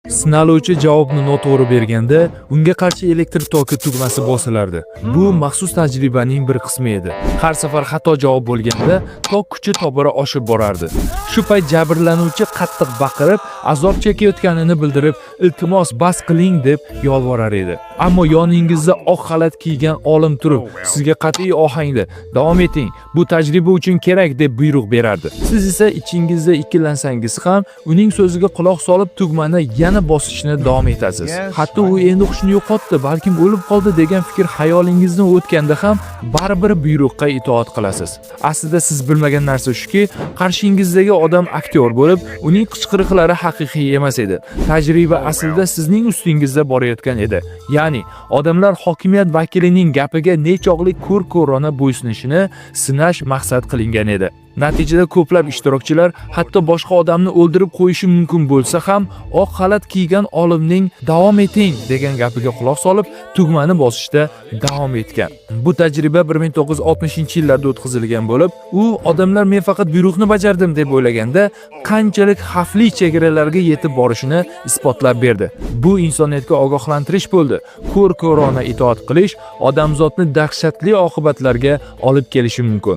Sinaluvchi javobni noto'g'ri berganda, unga qarshi elektr toki tugmasi bosilardi. Bu maxsus tajribaning bir qismi edi. Har safar xato javob bo'lganda, tok kuchi tobora oshib borardi. Shu payt jabrlanuvchi qattiq baqirib, azob chekayotganini bildirib, "Iltimos, bas qiling" deb yolvorar edi. Ammo yoningizda oq xalat kiygan olim turib, sizga qat'iy ohangda "Davom eting, bu tajriba uchun kerak" deb buyruq berardi. Siz esa ichingizda ikkilansangiz ham, uning so'ziga quloq solib, tugmani yana bosishni davom etasiz. Hatto u endi hushini yo'qotdi, balkim o'lib qoldi degan fikr xayolingizdan o'tganda ham baribir buyruqqa itoat qilasiz. Aslida siz bilmagan narsa shuki, qarshingizdagi odam aktyor bo'lib, uning qichqiriqlari haqiqiy emas edi. Tajriba aslida sizning ustingizda borayotgan edi. Ya'ni odamlar hokimiyat vakilining gapiga nechog'lik ko'r-ko'rona bo'ysunishini sinash maqsad qilingan edi. Natijada ko'plab ishtirokchilar hatto boshqa odamni o'ldirib qo'yishi mumkin bo'lsa ham, oq xalat kiygan olimning "Davom eting" degan gapiga quloq solib, tugmani bosishda davom etgan. Bu tajriba 1960-yillarda o'tkazilgan bo'lib, u odamlar "Men faqat buyruqni bajardim" deb o'ylaganda qanchalik xavfli chegaralarga yetib borishini isbotlab berdi. Bu insoniyatga ogohlantirish bo'ldi. Ko'r-ko'rona itoat qilish odamzodni dahshatli oqibatlarga olib kelishi mumkin.